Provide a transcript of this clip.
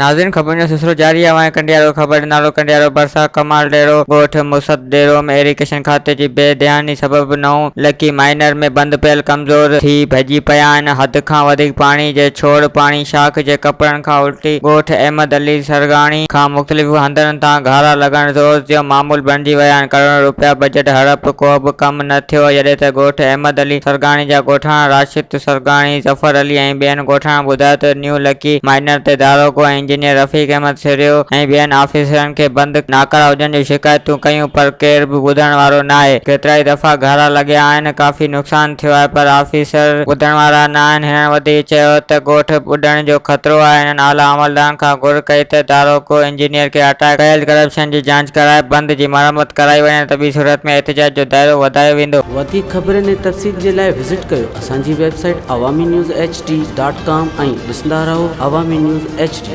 ناظرين خبرن جو سلسلو جاري آهي اوهان کي ڪنڊيارو خبر ڏيندارو ڪنڊيارو ڀرسان ڪمال ڏيرو ڳوٺ مسد ڏيرو ۾ ايريگيشن کاتي جي بي ڌياني سبب نئون لڪي مائنر ۾ بند پيل ڪمزور ٿي ڀڄي پيا آهن حد کان وڌيڪ پاڻي جي ڇوڙ پاڻي شاخ جي ڪپڙن کان الٽي ڳوٺ احمد علي سرگاڻي کان مختلف هنڌن تان گهارا لڳڻ روز جو معمول بڻجي ويا آهن ڪروڙين روپيا بجيٽ هڙپ ڪو به ڪم نه ٿيو جڏهن ته ڳوٺ احمد علي سرگاڻي جا ڳوٺاڻا راشد سرگاڻي ظفر علي ۽ ٻين ڳوٺاڻن ٻڌايو ته نيو لڪي مائنر تي داروغو ۽ انجنيئر رفيق احمد سرهيو ۽ ٻين آفيسرن کي بند ناڪارا هجڻ جون شڪايتون ڪيون پر ڪير به ٻڌڻ وارو ناهي ڪيترائي دفعا گهارا لڳيا آهن ڪافي نقصان ٿيو آهي پر آفيسر ٻڌڻ وارا نه آهن هنن وڌيڪ چيو ته ڳوٺ ٻڏڻ جو خطرو آهي هنن اعليٰ عملدارن کان گهر ڪئي ته داروغو انجنيئر کي هٽائي ڪيل ڪرپشن جي جاچ ڪرائي بند جي مرمت ڪرائي وڃي نه ته ٻي صورت ۾ احتجاج جو دائرو وڌايو ويندو. وڌيڪ خبرن ۽ تفصيل جي لاء وزٽ ڪيو اسان جي website Awami news H D dot com ۽ ڏسندا رهو عوامي نيوز ايڇ ڊي.